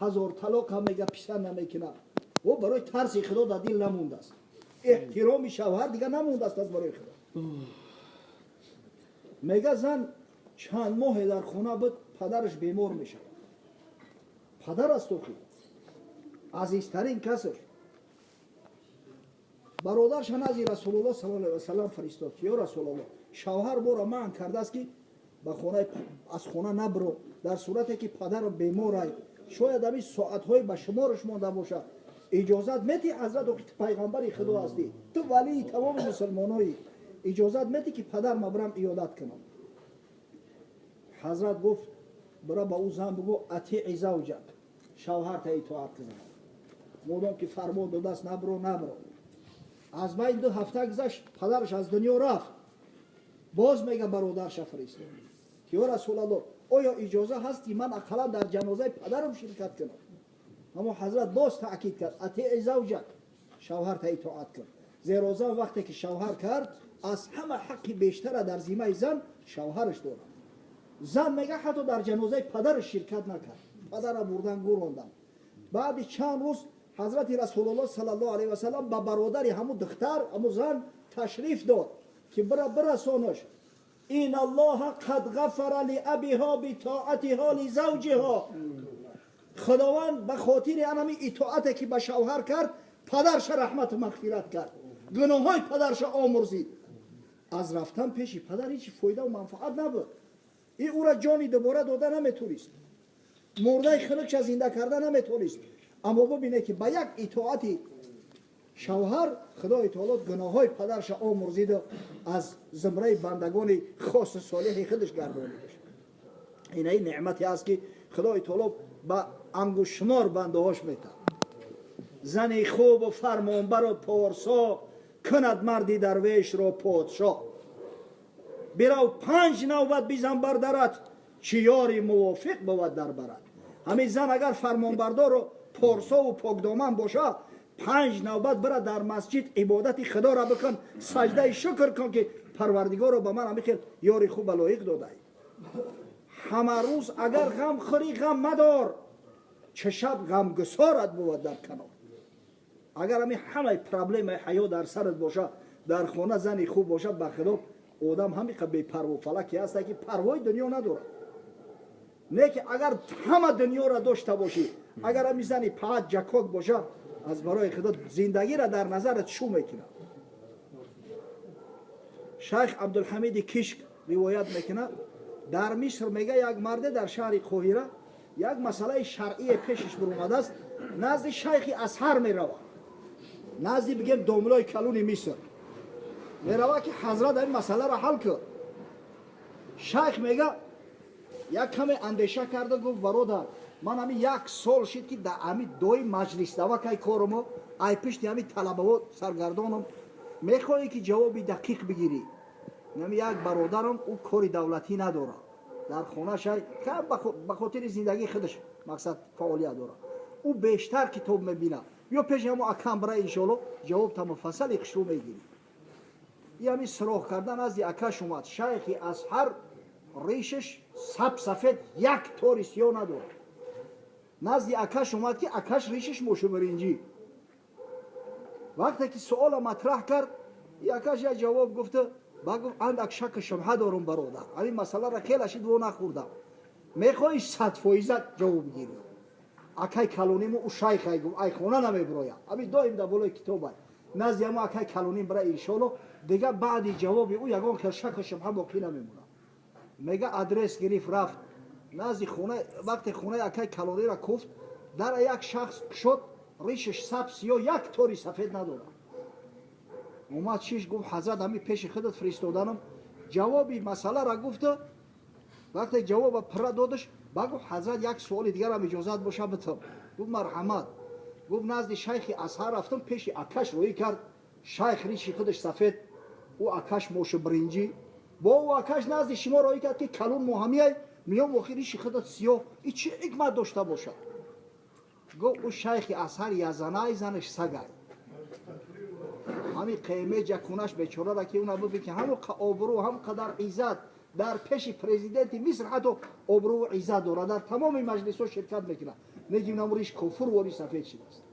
Ҳазор талоқ ҳам мега, писанд намекунад. О, барои тарси Худо дар дил намондааст, эҳтироми шавҳар дига намондааст аз барои Худо. Мега, зан чанд моҳе дар хона буд, падараш бемор мешавад. Падар аст охи, азизтарин касаш. Бародарша назди Расулулло саллаллоҳу алайҳи васаллам фиристод: «Ё Расулулло, шавҳар бора манъ кардааст, ки ба хона, аз хона набро, дар сурате ки падарам беморай. Шояд ҳамин соатҳои ба шумораш монда бошад. Иҷозат мети, ҳазрат, охи ту пайғамбари Худо ҳастӣ, ту валии тамоми мусулмоноӣ, иҷозат мети, ки падарма бирам иёдат кунам?» Ҳазрат гуфт: «Бира, ба ӯ зан бигӯ: أطع زوجك, шавҳарта итоат кизан. Модом ки фармон додааст набро, набро». Аз байн 2 ҳафта гузашт, падараш аз дунё рафт. Боз, мега, бародарша фиристод: «Ё Расулалло, оё иҷоза ҳаст, ки ман ақаллан дар ҷанозаи падарам ширкат кунам?» Аммо ҳазрат боз таъкид кард: «أطع زوجك, шавҳарта итоат кун». Зеро зан вақте ки шавҳар кард, аз ҳама ҳаққи бештара дар зиммаи зан шавҳараш дорад. Зан, мега, ҳатто дар ҷанозаи падараш ширкат накард. Падара бурдан, гӯрондан. Баъди чанд рӯз ҳазрати Расулулло саллаллоҳу алайҳи васаллам ба бародари ҳамун духтар, ҳамун зан ташриф дод, ки бира, бирасонаш: «إن الله قد غفر لأبيها بطاعتها لزوجها». Худованд ба хотири анами итоате, ки ба шавҳар кард, падарша раҳмату мағфират кард, гуноҳҳои падарша омурзид. Аз рафтан пеши падар ҳеҷ фоидаву манфаат набуд. И ӯра ҷони дубора дода наметонист, мурдаи хунукша зинда карда наметонист. Аммо бубине, ки ба як итоати шавҳар Худои таоло гуноҳҳои падарша омурзиду аз зумраи бандагони хосу солеҳи худаш гардонидаш. Инаи неъмате аст, ки Худои таоло ба ангушшумор бандаҳош метавад. Зани хубу фармонбару порсо кунад марди дарвешро подшоҳ. Бирав, панҷ навбат бизан бар дарат, чӣ ёри мувофиқ бувад дар барат. Ҳамин зан агар фармонбардору порсову покдоман боша, панҷ навбат бира, дар масҷид ибодати Худоро бикун, саҷдаи шукр кун, ки Парвардигоро ба ман ҳамин хел ёри хуба лоиқ додай. Ҳама рӯз агар ғам хӯрӣ, ғам мадор, ча шаб ғамгусорат бувад дар канор. Агар ҳамин ҳамаи проблемаи ҳаёт дар сарат боша, дар хона зани хуб бошад, ба Худо, одам ҳамиқа бепарво фалаке ҳаста, ки парвои дунё надорад. Не ки агар ҳама дунёро дошта бошӣ, агар ҳами зани паат ҷакок боша, аз барои Худо, зиндагиро дар назарат шу мекунад. Шайх Абдулҳамиди Кишк ривоят мекунад: дар Миср, мега, як марде дар шаҳри Қоҳира як масъалаи шаръие пешаш биромадааст. Назди шайхи Азҳар меравад, назди, бигем, домлои калони Миср меравад, ки ҳазрат, ин масъаларо ҳал кун. Шайх, мега, як каме андеша карда гуфт: «Бародар, ман ҳами як сол шид, ки дар ҳами дои маҷлисдавакай корамо, ай пишти ҳами талабаҳо саргардонам. Мехоҳӣ, ки ҷавоби дақиқ бигирӣ, нами як бародарам, ӯ кори давлатӣ надорад, дар хонашай ба хотири зиндагии худаш мақсад фаъолият дорад, ӯ бештар китоб мебинад. Биё, пеши ҳамо акам бира, иншоалло, ҷавобта муфассали хушрӯ мегирӣ». И ҳами суроғ кардан назди акаш омад. Шайхи Азҳар ришаш саб сафед, як тори сиёҳ надорад. Назди акаш омад, ки акаш ришаш мошубиринҷӣ. Вақте ки суола матраҳ кард, и акаш як ҷавоб гуфта, ба гуфт: «Андак шаку шубҳа дорум, бародар, ҳамин масъаларо хеле шид во нахӯрдам. Мехоҳӣ 100% ҷавоб гирӣ, акай калониму, ӯ шайхай, гуфт, ай хона намебирояд, ҳамин доим дар болои китобай, назди ҳамо акай калоним бира, иншоалло, дига баъди ҷавоби ӯ ягон хел шаку шубҳа боқӣ намемонад». Мега, адрес гирифт, рафт назди хона. Вақте хонаи акай калониро куфт, дар як шахс кушод, ришаш саб сиёҳ, як тори сафед надорад. Омад, чиш, гуфт: «Ҳазрат, ҳами пеши худат фиристоданам, ҷавоби масъаларо гуфта». Вақте ҷавоба пурра додаш, ба гуфт: «Ҳазрат, як суоли дигарам иҷозат боша битам?» Гуфт: «Марҳамат». Гуфт: «Назди шайхи Азҳар рафтам, пеши акаш рӯӣ кард. Шайх риши худаш сафед, ӯ акаш мошу биринҷӣ. Бо ӯ акаш назди шумо роҳӣ кард, ки калон моҳамияй миём, охир риши худат сиёҳ, и чӣ ҳикмат дошта бошад?» Гуфт: «Ӯ шайхи Азҳар язанай, занаш сагай. Ҳамин қеме ҷакунаш бечорара, ки уна буби, ки ҳамон обрӯ, ҳам қадар иззат дар пеши президенти Миср, ҳатто обрӯу иззат дорад, дар тамоми маҷлисҳо ширкат мекунад. Негим намуриш кофур вори сафед шидааст.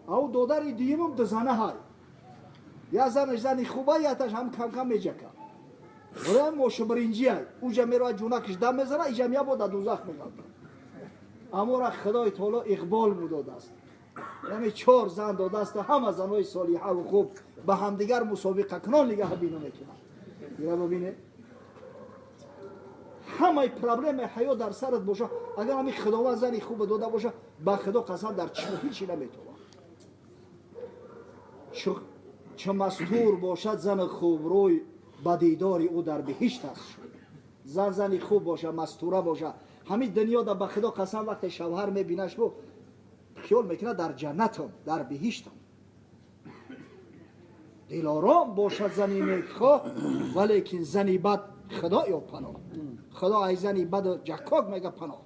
Ау додари дуюмум дузана ҳай. Я занаш зани хуба, яташ ҳам кам-кам меҷака. Рам мошбиринҷи ай. Уҷа мерава ҷунакш дам мезана, иҷа меябо да дузах меғалта. Амора Худои таоло иқбол будодааст. Яъне 4 зан додааст, ҳама занҳои солиҳа ва хуб ба ҳамдигар мусобиқакунон нигаҳ бино мекунанд. Ира бибине. Ҳамаи проблемаи ҳаёт дар сарат боша, агар ҳамин Худованд зани хуб дода боша, ба Худо қасам дар ҳечи наметавон. Чу мастур бошад зани хубрӯй, ба дидори ӯ дар биҳишт аст. Зан зани хуб боша, мастура боша, ҳамин дунё да ба Худо қасам вақте шавҳар мебинаш, бо хиёл мекунад дар ҷаннатам, дар биҳиштам. Дилором бошад зани некхоҳ, валекин зани бад Худоё паноҳ. Худо ай зани баду ҷакок мега паноҳ.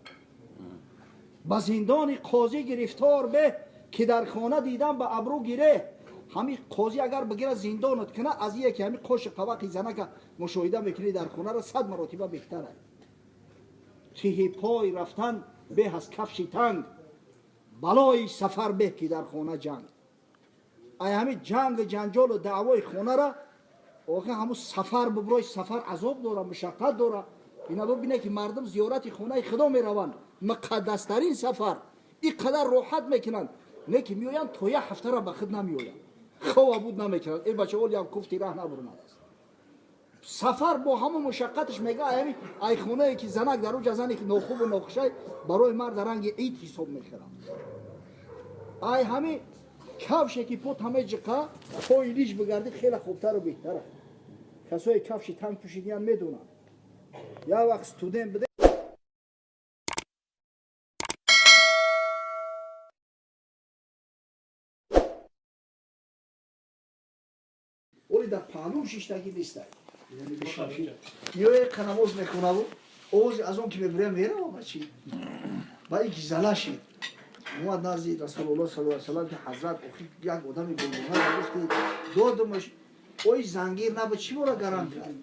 Ба зиндони қозӣ гирифтор бе, ки дар хона дидам ба абрӯ гире. Ҳамин қозӣ агар бигира зиндонат кунад, аз яке ҳамин қоши қавақи занака мушоҳида мекунӣ дар хонаро 100 маротиба беҳтар аст. Тиҳи пой рафтан беҳ аз кафши танг, балои сафар беҳ ки дар хона ҷанг. Ай ҳамин ҷанг ҷанҷолу даъвои хонара охир ҳамун сафар буброй, сафар азоб дора, мушаққат дора. Ина бибине ки мардум зиёрати хонаи Худо мераванд, муқаддастарин сафар, ин қадар роҳат мекунанд, не ки меоянд то як ҳафтара ба худ намеоянд, хова буд намекунанд. Эй бача, олиам куфти раҳ набурмадааст. Сафар бо ҳамон мушаққаташ мега, ҳамин ай хонае ки занак дар уҷа зане ки нохубу нохушай барои мард ранги ид ҳисоб мекунанд. Ай ҳамин кафше ки пот ҳаме ҷиқа пои лиш бигардӣ хеле хубтару беҳтар аст. Касое кафши танг пӯшидиам медонанд. Як вақт студент буде оли дар паҳлӯ шиштагӣ нистай. Ё қанамоз мехонаву овози аз он ки мебурям мерава бачи. Ба ин ки зала шид. Омад назди Расулуллоҳ саллаллоҳу алайҳи васаллам ки ҳазрат охир як одами бегуноҳ гуфти додумаш, ой зангир набуд, чӣ бора гарант кард?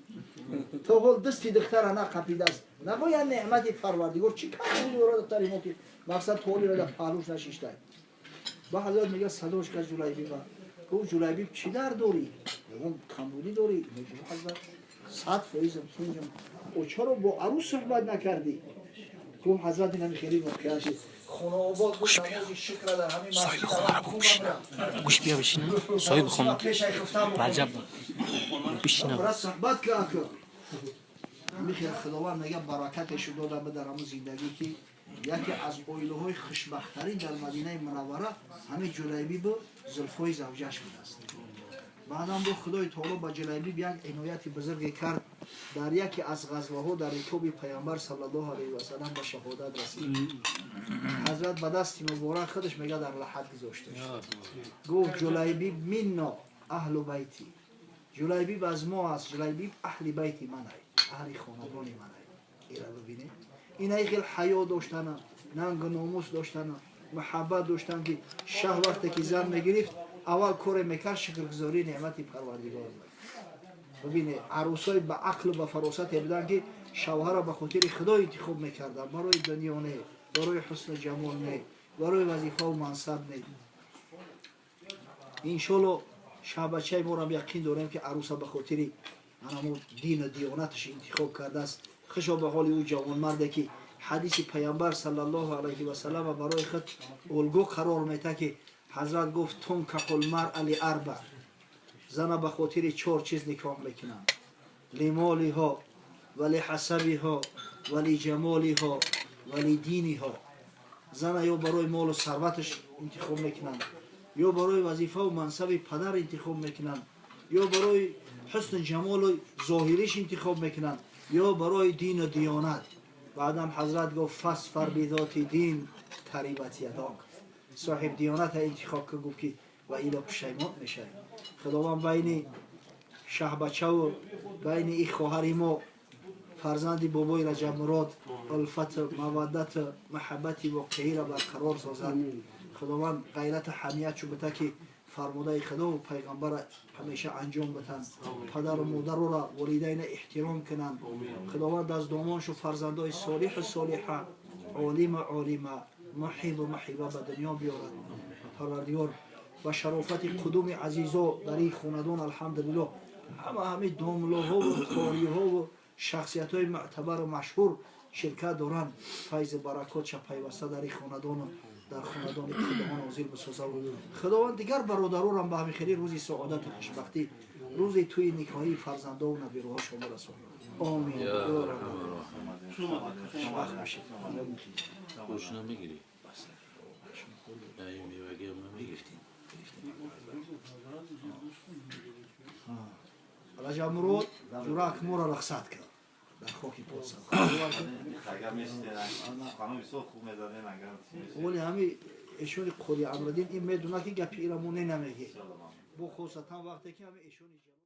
То ҳол дасти духтара нақапидааст. Нагӯ я неъмати Парвардигор чӣ кам буд духтари мо ки мақсад толиро дар паҳлӯш нашиштай. Ба ҳазрат мегӯяд садош кард Ҷулайбиба. Гуфт Ҷулайбиб чӣ дард дорӣ? Мегӯям камбудӣ дорӣ? Мегӯям ҳазрат 100% тинҷам. О чаро бо арӯс суҳбат накардӣ? Гуфт ҳазрат инами хеле воқеа шид. Хонаобод буд, намози шукра дар ҳамин соҳиби хонаро бу бишинам. Гӯш бия бишинам. Соҳиби хона. Раҷаб бишинам. Суҳбат кард. Михел Худованд мегӯяд баракаташо дода ба дар ҳамон зиндагӣ ки яке аз оилаҳои хушбахттарин дар Мадинаи Мунаввара ҳамин Ҷулайбибу зулфои завҷаш будааст. Баъдан бо Худои таоло ба Ҷулайбиб як инояти бузурге кард. Дар яке аз ғазваҳо дар рикоби Пайғамбар саллаллоҳу алайҳи васаллам ба шаҳодат расид. Ҳазрат ба дасти муборак худаш мегӯяд дар лаҳад гузошта шуд. Гуфт Ҷулайбиб минно аҳлу байти. Ҷулайбиб аз мо аст, Ҷулайбиб аҳли байти ман ай, аҳли хонадони ман ай. Ира бибинед. Ина хел ҳаё доштана, нангу номус доштана, муҳаббат доштан ки шаҳ вақте ки зан мегирифт, аввал коре мекард шукргузории неъмати Парвардигор. Бибинед, арӯсҳои ба ақлу ба фаросате буданд ки шавҳарро ба хотири Худо интихоб мекарданд, барои дунё не, барои ҳусну ҷамол не, барои вазифаву мансаб не. Иншолло шаҳбачаи моро яқин дорем ки арӯса ба хотири анамо дину диёнаташ интихоб кардааст. Хушо ба ҳоли ӯ ҷавонмарде ки ҳадиси Пайғамбар саллаллоҳу алайҳи васаллама барои худ улгӯ қарор метаҳад ки ҳазрат гуфт тункаҳул маръа лиарба, зана ба хотири 4 чиз никоҳ мекунанд: лимолиҳо ва лиҳасабиҳо ва лиҷамолиҳо ва лидиниҳо. Зана ё барои молу сарваташ интихоб мекунанд, ё барои вазифаву мансаби падар интихоб мекунанд, ё барои ҳусну ҷамолу зоҳириш интихоб мекунанд, ё барои дину диёнат. Баъдан ҳазрат гуфт фасфар бидоти дин тарибат ядок. Соҳиб диёната интихоб ки гуфт ки ва ило пушаймон мешавад. Худованд байни шаҳбачаву байни ин хоҳари мо фарзанди бобои Раҷабмурод улфату маваддату муҳаббати воқеиро барқарор созад. Худованд ғайрату ҳамиятшу бита ки фармудаи Худову пайғамбарро ҳамеша анҷом битанд, падару модарро волидайна эҳтиром кунанд. Худованд аз домоншу фарзандои солиҳу солиҳа, олиму олима, Муҳибу Маҳиба ба дунё биёрад. Парвардигор ба шарофати қудуми азизо дар ин хонадон, алҳамдулиллоҳ, ҳама ҳамин домлоҳову қориҳову шахсиятҳои мӯътабару машҳур ширкат доранд, файзи баракотша пайваста дар ин хонадону дар хонадони худоҳо нозил бисозаву Худованд дигар бародарорам ба ҳамин хели рӯзи саодату хушбахтӣ, рӯзи тӯи никоҳии фарзандову набироҳошон бирасонад. Омин. Хушбахт бошед. Гӯш намегирӣ? Мевагиам намегирифтем. Раҷаб Мурод ҷурак моро рухсат кард дар хоки подсад. Агар мешиден, ханум бисёр хуб мезаден, агар. Вале ҳами эшони Қори Амрадин ин медонад, ки гапи ира мо не намегӣ, бо хосатан вақте ки ҳами эшони.